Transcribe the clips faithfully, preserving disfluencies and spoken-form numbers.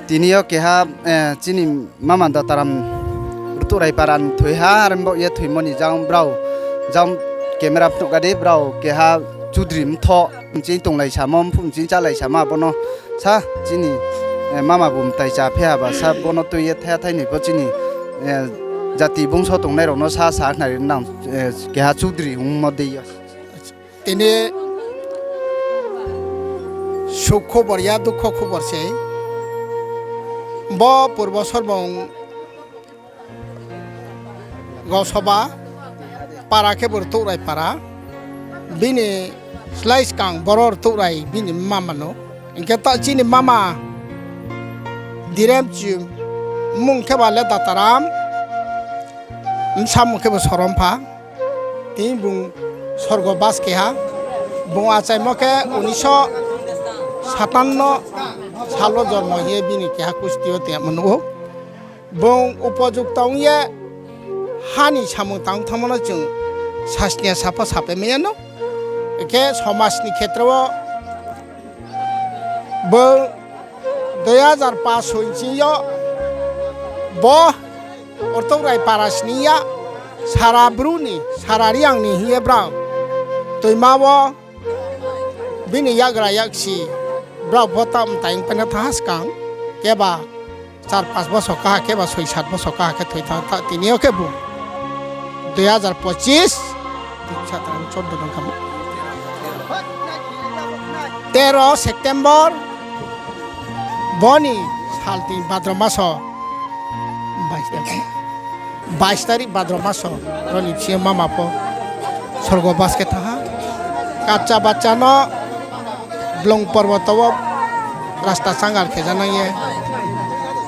Tini yo keha, eh, chini mama Dataram Rtuhrai para ni thoi ha, are baoh ye thoimo ni jang brao, jang camera phnuh ga di, brao keha Chudri mthoh, mching tonglai samo, mphuh mching chálai samo, abo no sa chini, eh, mama bu mtai cha phi ha ba sa, bo no tui ye thaiha thainoi pho chini, eh, jati bungso tongnai rao no sa, sa khnari nang, eh, keha Chudri ongmo dei yo. Tini suk khobor ya, dukho khobor se. Bo purbo sorbong Gausoba para khe bo Rtuhrai para. Bini slái skang boro Rtuhrai bini mama no. Hing khe ta chini mama Diremchi mmung khe ba le Dataram, bsa mmung khe bo Sorompha. Tini bung sorgo bas khe ha. Bung achaimo khe unisho satanno sal wo jormo hing ye bini keha kusti yo tongmo nuh ou. Bung upojukto ong ye ha ni samung tang thanngmo no chung sasni ya sa pho sapai mai ya no. Khe somaj ni khetra wo bung dui hajar paanch soi ching yo bo Rtuhrai para sning ya, sara Bru ni, sara Reang ni hing ye brao toima wo bini yakgra yaksi brao pho ta mtai ongpai na thanng ha skang, keba char panch bosor kaha, keba soi sat bosor kaha khe thoi thanng ta, tini yo khe bung dui hajar pochis, tin, sat, atharo, chordo nung kha. Tero September, bo ni sal tin Bhadra maso, bais tarik, bais tarik Bhadra maso, ro ni bsing yo mama pho sorgo bas khe thanng ha. Kacha bacha no blung porboto wo rasta changal khe janai ye,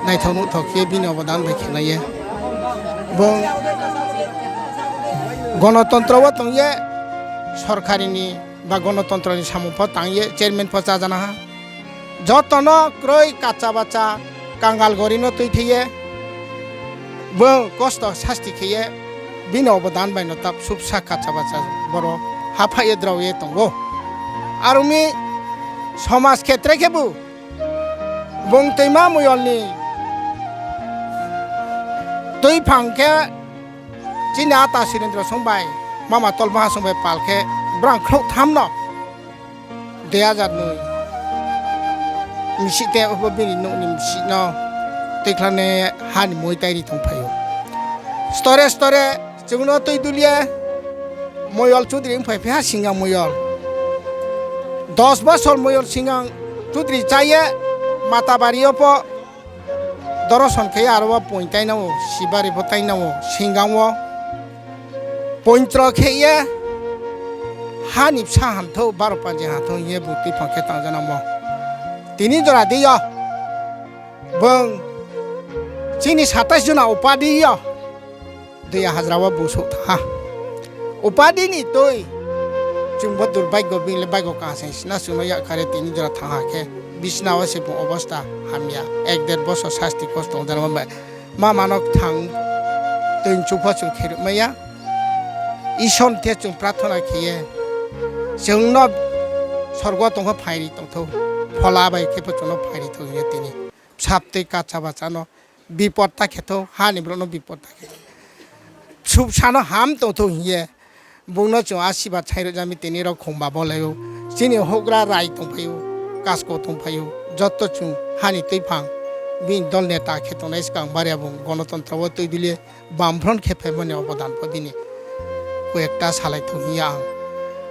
naithao nuhthao khe bini obodan bai khe nai ye. Bung gonotontro wo tong ye, sorkari ni ba gonotontro ni samung pho tang ye chairman pho chá jana ha. Joto no kroi kacha bacha kangal gori no tuithei ye, bung kosto sasti khe ye, bini obodan bai no ta subsa kacha bacha boro haphaih ye drao ye tong ou. Are ong mi somaj khetre khebu bung toima moyol ni tuiphang khe chini ata Surendra song bai, mama Tolmaha song bai pal khe brang khrouh tham no dui hajar noi bsih te abo bini nouh ni bsih no tuikhlanai ha ni moi tairi tongphai ou. Store store chung no tui dul ye moyol chudri ongphai phi ha, singang moyol. Dos bosor moyol singang chudri chá ye Matabari yo pho doroson khe ye aro wo poing tainang ou, sibari pho tainang ou, singang wo poing tro khe ye ha ni bsa hamthou, baro panji hamthou hing ye bung tuiphang khe tangjanamo. Tini jora di yo bung chini satais jona upadi yo Duiya hajra wo bung souh thanng ha. Upadi ni tui chung bo durbaigo, bini le baigo kaham se sna chung no yakkha re tini jora thanng ha khe, bisna wo se bung obosta hamya, ek der bosor sasti kosto ong jana bai. Mama no kthang tui mchu pho chung kheruh mai ya. Isor ni the chung prarthona khe ye, chung no sorgo tong pho phairi tong thou, phola bai khe pho chung no phairi thou hing ye tini bsa btui kacha bacha no bipod ta khe thou, ha ni brouh no bipod ta khe thou. Bsubsa no ham tong thou hing ye, bung no chung asirbad saing ruh jami tini rao khongba bolai ou. Chini houhgra rai tongphai ou, kasko tongphai ou, joto chung ha ni tuiphang, bini dol neta khe tongnai skang baria bung gonotontro wo tui dul ye, Bamfront khe phaimo ni obodan pho bini koyekta salai thou hing ye ang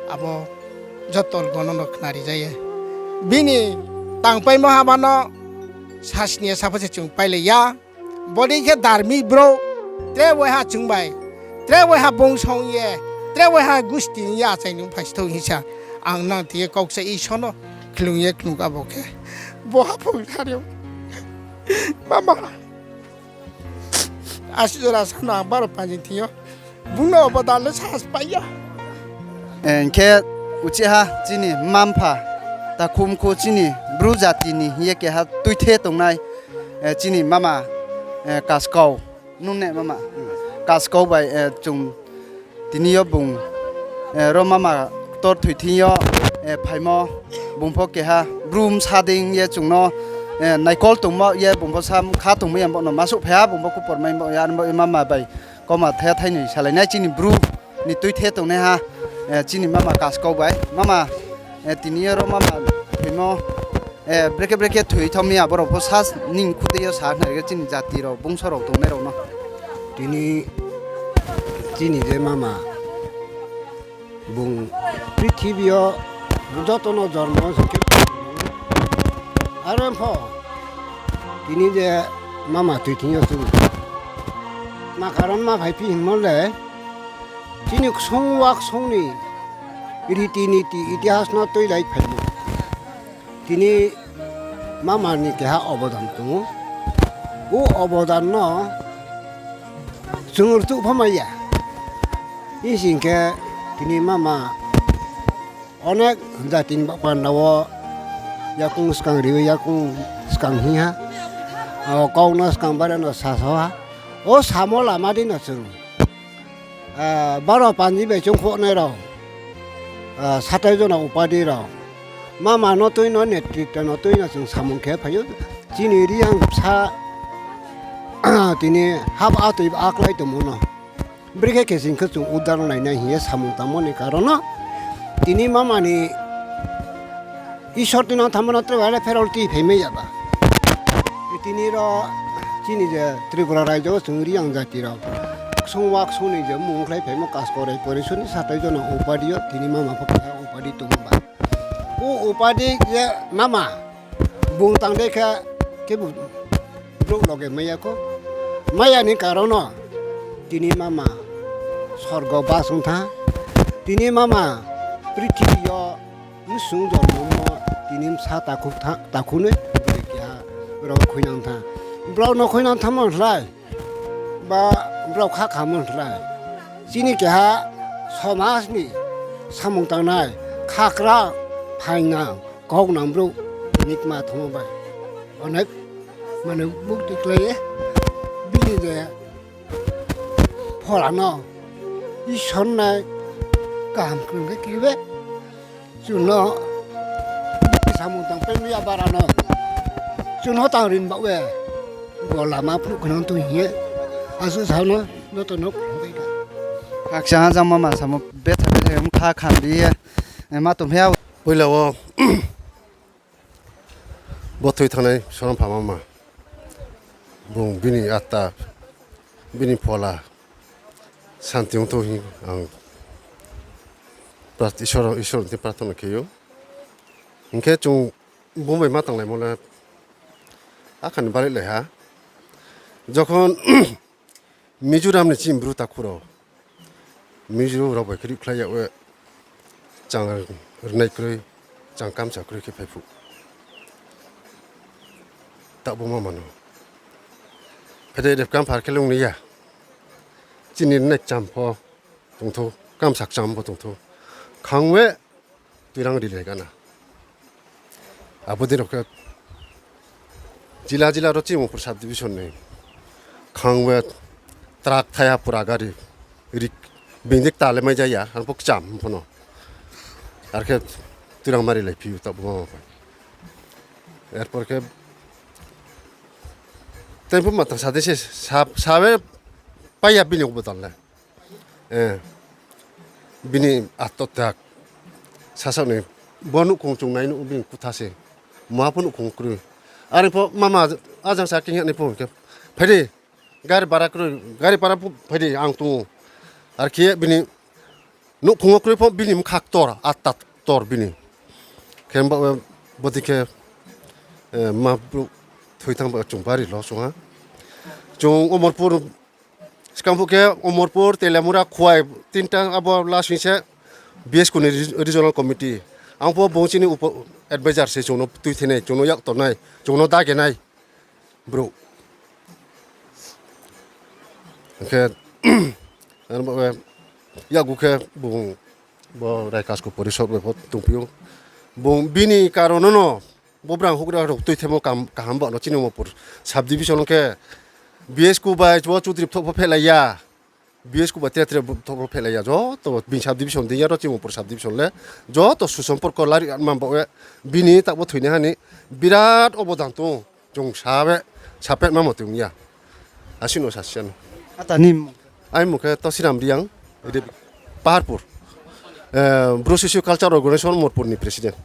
abo joto gono no khnari ja ye. Bini tangpaimo haba no sasni ya sa pho se chung pailai ya. Bodei khe darmi brouh, tre waiha chung bai, tre waiha bongso ong ye, tre waiha gusti ong ye achai ni phai si thou hing sa ang nang thing ye kau kcha Isor no khlung ye khlung abo khe. Bo haphung sari ou. Mama. Asi jora sa no ang baro panji thing yo. Bung no obodan le sas pai ya. Hing khe uchih ha chini mma-mpha, takhu mkhu chini Bru jati ni hing ye keha tuithe tongnai, chini mama, Kaskau, nung ne mama? Kaskau bai, chung tini yo bung, ro mama ktor thoi thing yo, phaimo, bung pho keha Bru bsa dei hing ye chung no naikol tongmo ye bung pho sa kha tongmai ya, bo no ma souhphai ha, bung pho khupor mai bo ya, bo mama bai kauma thaiha thainoi salai nai chini Bru ni tuithe tongnaiha, chini mama Kaskau bai. Mama, tini yo ro mama thoimo, brekhe brekhe thoi thanng mi ya, abo rao pho sa ning khudei yo sa khnari khe chini jati rao, bungso rao tongnai rao no. Tini chini je mama, bung prithibi yo joto no jormo se khe, aro pho tini je mama tui thing yo chung ma karon ma phaiphi hingmo le, chini ksung wa ksung ni riti niti itihas no tuilai phaimo. Tini mama ni keha obodan tong ou. O obodan no chung rtuh pho mai ya. Hing sing khe tini mama onek jati ni ba panda wo yakoung skang ri ye, yakoung skang hing ha. Abo kau no skang bare no sasa ha. O samo lama dei no chung, baro panji bai choungkhohnai rao, satai jona upadi rao, mama no tui no, netritwo no tui no chung samung khe phai ou. Chini Reang bsa tini haba atoi ba aklái tongmo no brekhe khe sing khe chung udar nai nai hing ye samung tangmo ni karon no tini mama ni Isor tui no thanngmo no tre ba le pherol tui phaimai ya ba. Tini ro chini je Tripura raijo wo chung Reang jati rao ksung wa ksung ni je mung khlai phaimo Kaskau Rai Porishod ni satai jona upadi yo tini mama pho keha upadi tong ou ba. O upadi je mama bung tang dei khe, khebu brouh loge mai ya khou. Mai ya ni karon no tini mama sorgo bas ong thanng. Tini mama prithibi yo bsung jormo mo tini bsa takhu tha-, takhu noi bri keha rao khuinang thanng. Brao no khuinang thanngmo slái ba brao kha khamo slái, chini keha somaj ni samung tangnai khakra phaingnang kaunang brouh tini kma thanngmo bai onek mane bukti klái ye bini je phola no Isor nai kaham krung khe khe be chung no samung tang pai mi ya bara no chung no tang rin baoh ye bo lama phruh khe nang tong hing ye asuh sa no joto no khulum bai kha. Khakchang ha jang mama samo betha betha khe mkha khamri ye ma tongphai ya. Poila wo bo thoi thanngnai Sorom pha mama, bung bini atta, bini phola santi ongthou hing ang prat-, Isor, Isor ni thing prarthana khe ou. Hing khe chung bung bai ma tanglaimo le akha ni bari lai ha. Jokhon Mizoram ni chini Bru takhu rao, Mizo rao bai khe rikhlai yag ye, chang rnai kroi, chang kamsa kroi khe phai phuh. Taoh bo mama no phai de, rep kamphar khe lung ni ya. Chini rnai kcham pho tongthou, kamsa kcham pho tongthou. Khang ye tuirang rilai gana. Abo dei rao khe jila jila ro chini Mopur subdivision ni khang ye truck thaiha pura gari ri-, bini kta le mai ja ya, arphuh kcham pho no. Ar khe tuirang ma rilai phi ou taoh bo mama bai. Arpor khe tei pho ma tang sa dei se sa, sa ye pai ya bini obodan le. Bini atto tak. Sasaoh ni bo nouhkhong chung nai nuh bini kutha se. Muha pho nouhkhong kroi. Are pho mama ajang sa kingya nai pho hing khe, phai di, gari bara kroi, gari bara pho phai di, ang tong ou. Ar khe bini nouhkhong wo kroi pho bini mkha ktor, atta ktor bini. Khe bo, bodei khe, ma brouh thoi thanng ba chung bari lo chung ha. Chung Omorpur skang phuh khe Omorpur, Teliamura, Khowai, tinta abo last hing se B S K ni re-, regional committee. Ang pho bung chini upo-, advisor se chung no tuithenai, chung no yaktornai, chung no dagenai brouh. Hing khe, yakgu khe bung bo Raikasko Porishod bai pho tongphi ou. Bung bini karon no no bo brang houhgra rao tuithemo kam-, kaham ba no chini Omorpur subdivision khe B S K bai bo Chaudhary phoh pho phehlai ya. B S K bai tre tre phoh pho phehlai ya. Joto bini subdivision dei ya ro chini Omorpur subdivision le joto susomporko lari man ba ye bini taoh bo thoinaiha ni birat obodan tong ou. Chung sa be, sapet ma mo tong ya. Asi no sasi ano. Ata ni mmung? Aini mmung khe Tosiram Reang, Paharpur. Bru Socio Cultural Organization Morpur ni president.